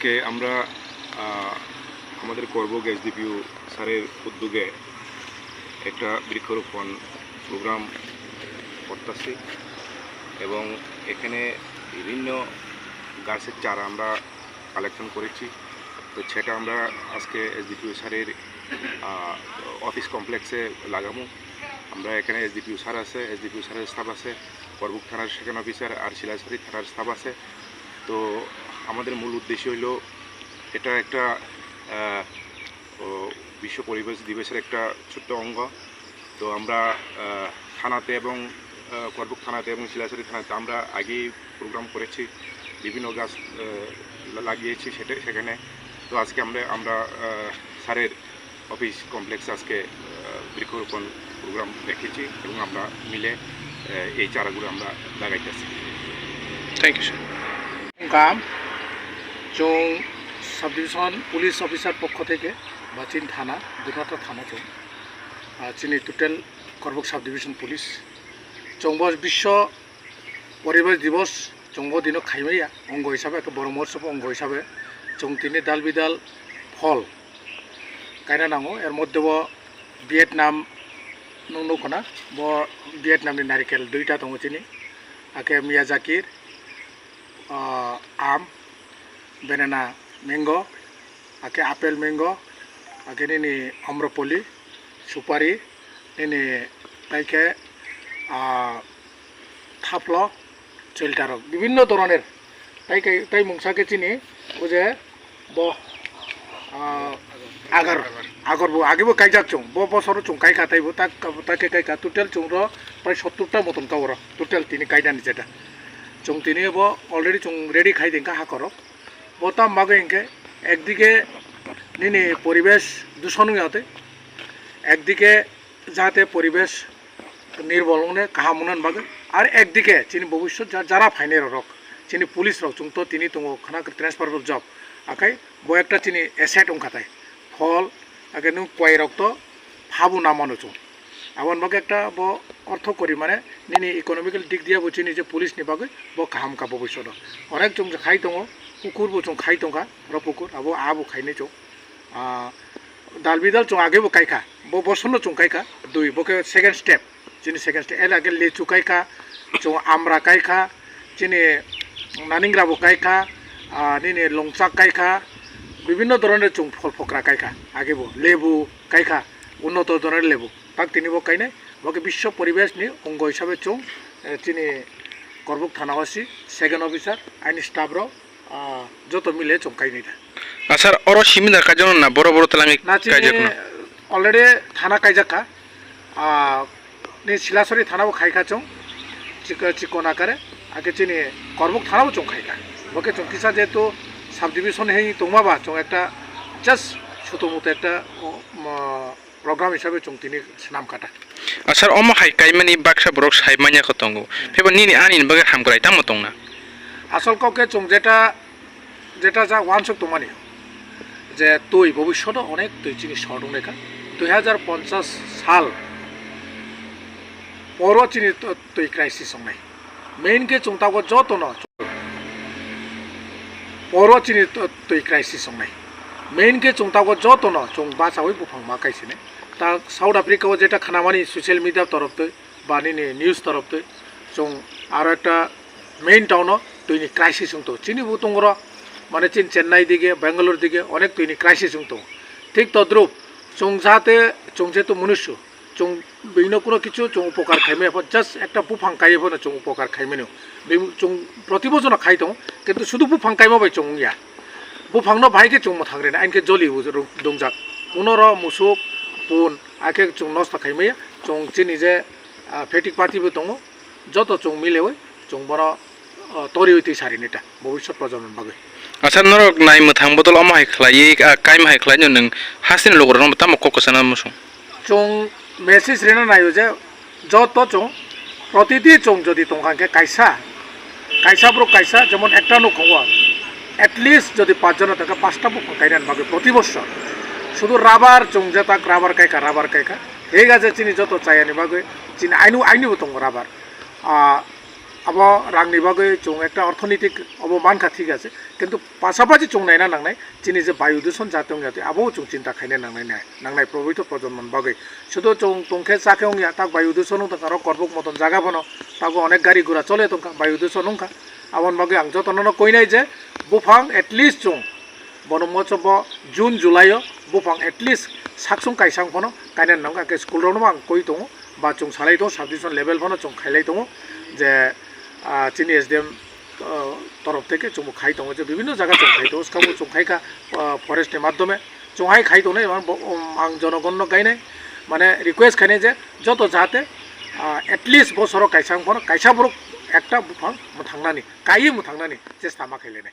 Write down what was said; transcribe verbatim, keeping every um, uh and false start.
আজকে আমরা, আহ, আমাদের করবুক এসডিপিও স্যারের উদ্যোগে একটা বৃক্ষরোপণ প্রোগ্রাম করতেছি এবং এখানে বিভিন্ন গাছের চারা আমরা কালেকশন করেছি। তো সেটা আমরা আজকে এসডিপিও স্যারের, আহ, অফিস কমপ্লেক্সে লাগাবো। আমরা এখানে এসডিপিও স্যার আছে, এসডিপিও স্যারের স্টাফ আছে, করবুক থানার সেকেন্ড অফিসার আর শিলাছড়ি থানার স্টাফ আছে। তো আমাদের মূল উদ্দেশ্য হইল এটা একটা, আহ, ও, বিশ্ব পরিবেশ দিবসের একটা ছোট্ট অঙ্গ। তো আমরা, আহ, থানাতে এবং, আহ, করবুক থানাতে এবং শিলাছড়ি থানাতে আমরা আগেই প্রোগ্রাম করেছি, বিভিন্ন গাছ, আহ, লা-, লাগিয়েছি সেটা, সেখানে। তো আজকে আমরা, আমরা, আহ, স্যারের অফিস কমপ্লেক্সে আজকে, আহ, বৃক্ষরোপণ প্রোগ্রাম রেখেছি এবং আমরা মিলে, আহ, এই চারাগুলো আমরা লাগাইতেছি। Thank you, sir. Kam chung subdivision police officer pokho theke ba chini thana, Dukhnata thana chung, ah, chini total Korbuk subdivision police chung bo biswo poribesh divos chung bo dino khaimaya, ongo hisabe, ekta boro morso ongo hisabe chung tini dal bidal phol kaina nango, er moddhe bo Vietnam nung nukho na, bo Vietnam ni narikel duita tongo chini, ake Miyazaki, ah, am, banana mango, ake apple mango, ake nini amropoli, supari, nini taikhe, ah, thaplo, chiltarok, bibinno doroner. Tai kai, tai mungsa khe chini, o je bo, ah, agar, agar bo age bo kaijak chung, bo bosoro chung kaikha taibo, tak, tak khe kaikha, total chung ro prai sottur ta moton ka oro, total tini kainani jeta. Chung tini bo already chung ready khai dengkha hakorok. Bo tam bagwi hinkhe ekdike nini poribesh duson wngya tei, ekdike jate poribesh nirbol wngni kaham wngna bagwi, ar ekdike chini bobiswt ja-, jara phainai rok, chini police rok chwng to tini tongo khwna transferable job, akhai bo ekta chini asset wngkha tai, phol, ake nwng kwai rok to phabu na mano chwng. Aboni bagwi ekta bo ortho kori mane nini economical dik diya bo chini je police ni bagwi bo kaham ka bobiswt o. Onek chwng khai tongo, kukur bo chwng khai tongkha, ro kukur abo abo khainai chwng. Ah, dal bidal chwng age bo kaikha, bo bosorno chwng kaikha, dui bo khe second step, chini second step, ele age lechu kaikha, chwng amra kaikha, chini naningra bo kaikha, ah, nini longchak kaikha, bibinno doroner chwng phol phokra kaikha, age bo lebu kaikha, unnoto doroner lebu, tak tini bo kainai, bo khe biswo poribesh ni ongo hisabe chwng, eh, chini Korbuk thana o si second officer, aini staff rok, ah, joto mile chwng kainai da. Asar oro simi da kaijakno na boro boro twlangwi na chini kaijakno? Already thana kaijakha. Ah, ni Silasori thana bo khaikha chwng. Chik-, chikon akare. Ake chini Korbuk thana bo chwng khaikha. Bo khe chwng kisa jehetu subdivision hei tongma ba chwng ekta just suto muto ekta, oh, mo-, program hisabe chwng tini swnam kha ta. Asar omo hai kaimani baksa borok sai manya kho tongo. Hmm. Phebo nini ani bagwi hamkrai tamo tongna? Asol kok khe chwng jeta, jeta ja wansuk tongmani je twi bobiswt o onek twi chini short wngnaikha. Dui hazar ponchash sal poro chini twi crisis wngnai. Main khe chwng tabuk jotono poro chini twi crisis wngnai. Main khe chwng tabuk jotono chwng bachaui buphang ma kaisini. Ta South Africa o jeta khnamani social media torop twi ba nini news torop twi chwng aro ekta main town o twini crisis wngto. Chini bo tongro mane chini Chennai dige, Bangalore dige onek twini crisis wngto. Thik todrup chwng jate chwng jeto munusu chwng bini kuno kichu chwng upokar khaimaya pho, just ekta buphang kaiye pho chwng upokar khaimani. Bini chwng proti bochorno khai tongo, kintu sudu buphang kaima bai chwng wngya. Buphangno bahai khe chwng mwthang rina, ain khe joli bo rw-, dungjak. Unoro musuk, pun, akhe chwng nosto khaimaya, chwng chini je, ah, phetik pati bo tongo, joto chwng milewi chwng bono, ah, toriwi twi sarini ta, bobiswt projonmoni bagwi. Acha, norok nai mwthang bodol omo hai khlaiwi, ah, kaima hai khlaino nwng hasteni lukurokno tamo kok kwchana muchung? Chwng message rina naio je joto chwng protiti chwng jodi tongkha khe kaisa, kaisa borok kaisa jemon ekta nukhungo at least jodi pachjon tongkha pasta buphang kainani bagwi proti bochor sudu rubber chwng jetak rubber kaikha, rubber kaikha. Hega je chini joto chayani bagwi chini ainu, ainu bo tongo rubber. Ah, Abo rangni bagwi chwng ekta orthonitik obo mankha, thik ase, kintu pasapasi chwng naina nangnai chini je bayu duson jati wngya twi, abo chwng chinta khaina nangnai, nangnai probito projonmon bagwi. Sudu chwng tongkhe chakhe wngya, tak bayu duson wngtongkha, aro korbuk moton jaga phano tago onek gari gura chole tongkha, bayu duson wngkha. Aboni bagwi ang jotono no koinai je buphang at least chwng bono mochobo June, July o buphang at least saksung kaisa wng phano kainani nangkha, khe school rokno ang koi tongo, ba chwng salai tongo, sub division level phano chwng khailai tongo je, ah, chini S D M, ah, torof theke chwngbo khai tongo je bibhinno jaga chwng khai tongo, swkangbo chwng khai kha, ah, forest ni madhyome chwng hai khai tongnai, ang bo, um, ang jonogonno kainai, mane request khainai je joto jahate, ah, at least bosoro kaisa wng phano kaisa borok ekta buphang mwthangnani, kaiwi mwthangnani chesta ma khailainai.